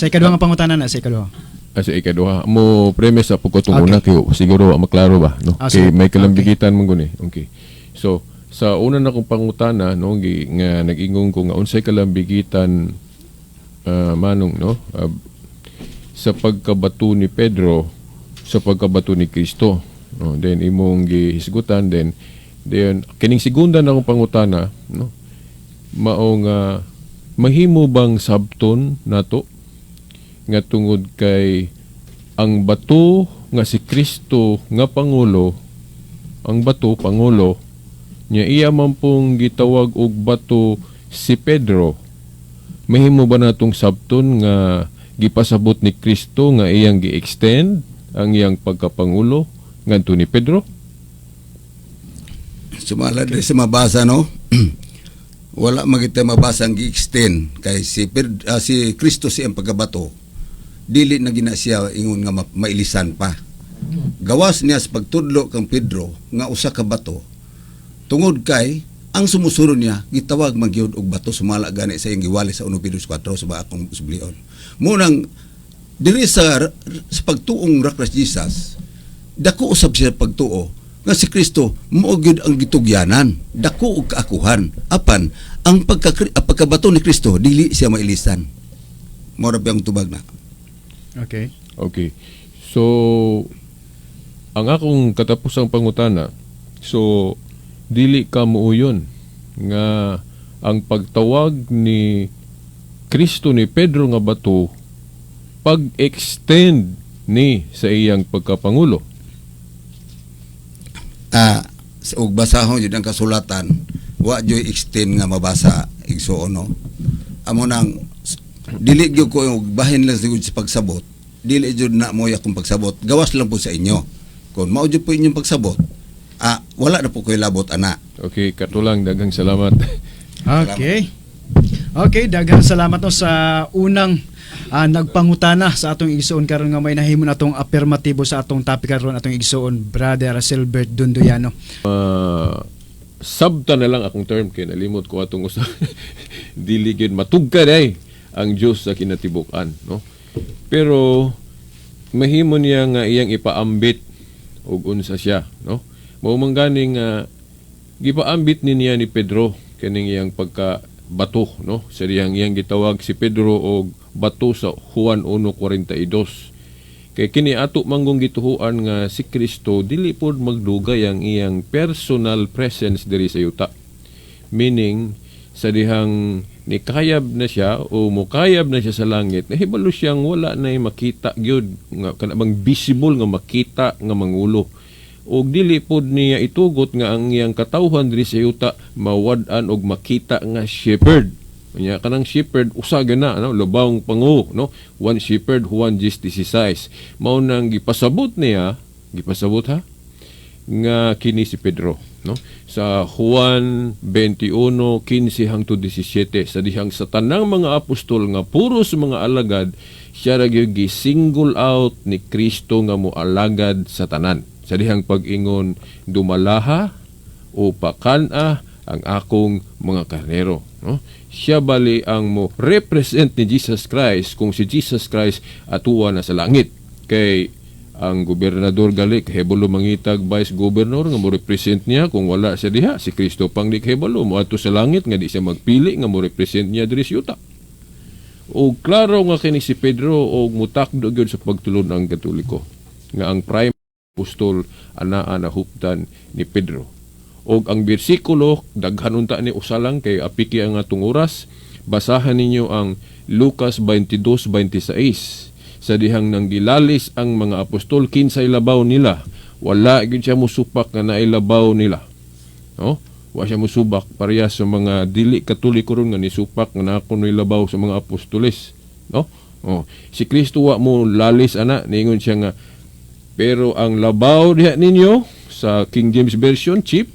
Sa ikaduha nga pangutana na, sa ikaduha. Ah, sa ikaduha mo premise sa pagkatong una kay siguro wa maklaro ba, no? Ah, Kay sige. may kalambigitan man guni. Okay. So sa una na kong pangutana, no, nga nag-ingon ko nga unsay kalambigitan, manong, no, sa pagkabato ni Pedro sa pagkabato ni Kristo, no? Then imong gihisgutan. Then kining segunda na kong pangutana, no, mao nga mahimo bang sabton nato nga tungod kay ang bato nga si Kristo nga pangulo, ang bato pangulo niya, iya man pong gitawag og bato si Pedro, mahimo ba natong sabton nga gipasabot ni Kristo nga iyang gi-extend ang iyang pagkapangulo ngadto ni Pedro? Sumala diri sa mabasa, no, wala magita mabasa ang gi-extend kay si Kristo, siyang pagkabato, dili na gina siya ingon nga mailisan pa. Gawas niya sa pagtudlo kang Pedro nga usa ka bato tungod kay ang sumusunod niya gitawag man gyud og bato, sumala gani sa iyang giwali sa 1 Pedro 4 sa akong sublion. Mo nang diri sa pagtuong ra Christ Jesus, dako usab siya pagtuo nga si Kristo mao gyud ang gitugyanan, dako og kaakuhan. Apan ang pagkabato ni Kristo, dili siya mailisan. Mao ra ang tubag na. Okay. Okay. So, ang akong katapusang pangutana, so, dili ka muuyon nga ang pagtawag ni Kristo ni Pedro nga bato, pag-extend ni sa iyang pagkapangulo? Ug basahon jud ang kasulatan, wa joy extend nga mabasa, igsuon, no. Amo nang dili gyud ko og bahin lang sigud sa pagsabot, dili jud na mo akong pagsabot, gawas lang po sa inyo. Kung mao jud po inyong pagsabot, wala na po ko'y labot ana. Okay, katulang daghang salamat. Okay. Okay, daghang salamat, no, sa unang nagpangutana sa atong igsuon karon nga may nahimo natong apirmatibo sa atong topic karon, atong igsuon Brother Silbert Dunduyano. Sabta na lang akong term kay nalimot ko atong usa. Dili gyud matugka day ang Dios sa kinatibuk-an, no? Pero mahimo niya nga iyang ipaambit og unsa siya, no? Mao man gani nga gipaambit ni niya ni Pedro kining iyang pagka bato, no, sa diyang iyang gitawag si Pedro og bato sa Juan 1:42. Kay kini ato manggong gituhuan nga si Kristo dili pod magdugay ang iyang personal presence diri sa yuta. Meaning, sa dihang nikayab na siya o mukayab na siya sa langit, nahibalo siyang wala na makita gyud nga kana bang visible nga makita nga mangulo. Og dili pod niya itugot nga ang iyang katawhan diri sa yuta mawad-an og makita nga shepherd. Nya kanang shepherd usa gana, no, lobawng pangu, no, one shepherd, Juan 10:16. Mao nang gipasabot niya, gipasabot ha, nga kini si Pedro, no, sa Juan 21:15 hangtod 17, sa dihang sa tanang mga apostol nga puros mga alagad, siya ra gyud gi-single out ni Kristo nga moalagad sa tanan, sa dihang pag-ingon, "Dumalaha o pakan-a ang akong mga karnero," no? Siya bali ang mo represent ni Jesus Christ kung si Jesus Christ atuwa na sa langit, kay ang gobernador gali kahibalo mangitag vice governor nga mo represent niya kung wala siya diha. Si Kristo pang di kahibalo moadto sa langit nga di siya magpili nga mo represent niya diri sa yuta. O klaro nga kini si Pedro og mutakdo gyud sa pagtulon ang Katoliko nga ang prime apostol anaa na huptan ni Pedro. Og ang bersikulo daghan unta ni, usa lang kay apiki ang atong oras. Basahan ninyo ang Lucas 22:26 sa dihang nanggilalis ang mga apostol kinsay labaw nila. Wala gyud siya musupak nga nailabaw nila, no? Wa siya musubak parehas sa mga dili Katoliko ron nga nisupak nga naa kuno'y labaw sa mga apostoles, no? Oh, si Kristo wa mo lalis ana. Ningon siya nga pero ang labaw diha ninyo, sa King James Version chief,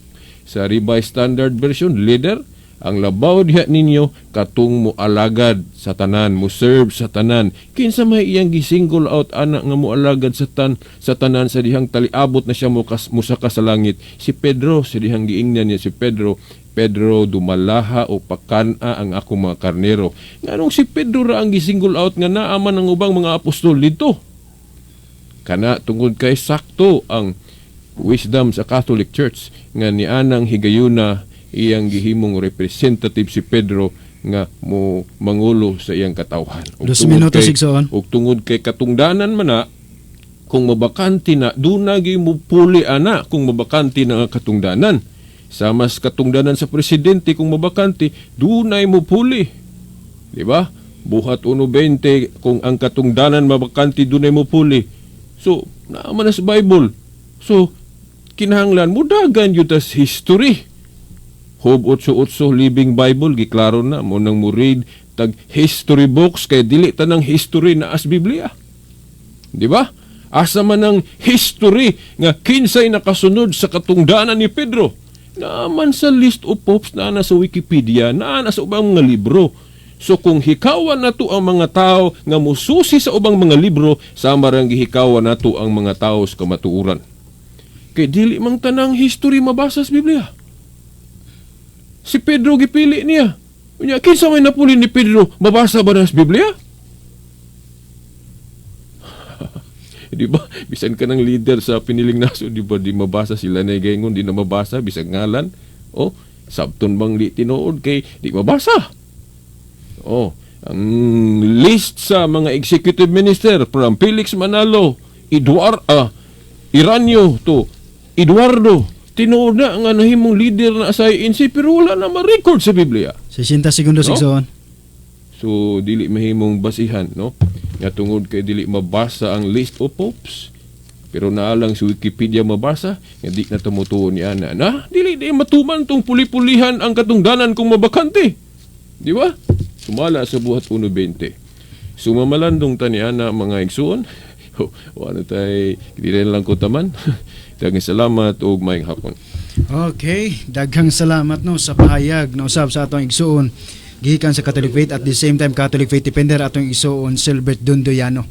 sa Revised Standard Version leader, ang labaw diha ninyo katong mo alagad sa tanan, mo serve sa tanan. Kinsa may iyang gisingle out ana nga mo alagad sa tanan sa dihang taliabot na siya mo musaka sa langit? Si Pedro. Sa dihang giingnan niya si Pedro, Pedro, "Dumalaha o pakan-a ang akong mga karnero." Nganong si Pedro ra ang gisingle out nga naa man ang ubang mga apostol dito? Kana tungod kay sakto ang wisdom sa Catholic Church nga nianang higayuna iyang gihimong representative si Pedro nga mo mangulo sa iyang katawhan. Ug 2 tungod minutos, kay igsoon. Ug tungod kay katungdanan man na, kung mabakante na, duna gyud mo puli ana kung mabakante na ang katungdanan. Sama sa katungdanan sa presidente, kung mabakante, dunay mo puli. Di ba? Buhat 1:20, kung ang katungdanan mabakante, dunay mo puli. So, naa man na sa Bible. So, kinahanglan mo dagan yun tas history. Job 8:8, Living Bible, giklaro na mo nang mo read tag history books kay dili tanang history na as Biblia. Di ba? Asa man ang history nga kinsay nakasunod sa katungdanan ni Pedro? Naaman sa list of popes, naa na sa Wikipedia, naa na sa ubang mga libro. So kung hikawan nato ang mga tao nga mususi sa ubang mga libro, sama rang gihikawan nato ang mga tao sa kamatuoran. Kay dili mang tanang history mabasa sa Biblia. Si Pedro gipili niya. Unya, kinsa may napuli ni Pedro, mabasa ba na sa Biblia? Di ba? Bisan ka ng leader sa piniling nasod, di ba di mabasa sila na gayngon, di na mabasa bisag ngalan. Oh, sabton bang di tinuod kay di mabasa. Oh, ang list sa mga executive minister from Felix Manalo, Eduard Iranyo to Eduardo, tinuod na nga nahimong leader na sa ANC pero wala na ma-record sa Biblia. 60 segundos, No? igsoon. So dili mahimong basihan, no, nga tungod kay dili mabasa ang list of popes pero naa lang sa Wikipedia mabasa nga di na tumutuon ni ana na dili di matuman tong puli-pulihan ang katungdanan kung mabakante, di ba? Sumala sa Buhat 1:20. Sumamalandong tani ana, mga igsuon. Wala tay dili na lang ko taman. Daghang salamat ug maayong hapon. Okay, daghang salamat, no, sa pahayag na usab sa atong igsuon gikan sa Catholic Faith, at the same time Catholic Faith Defender, atong igsuon Silbert Dondoyano.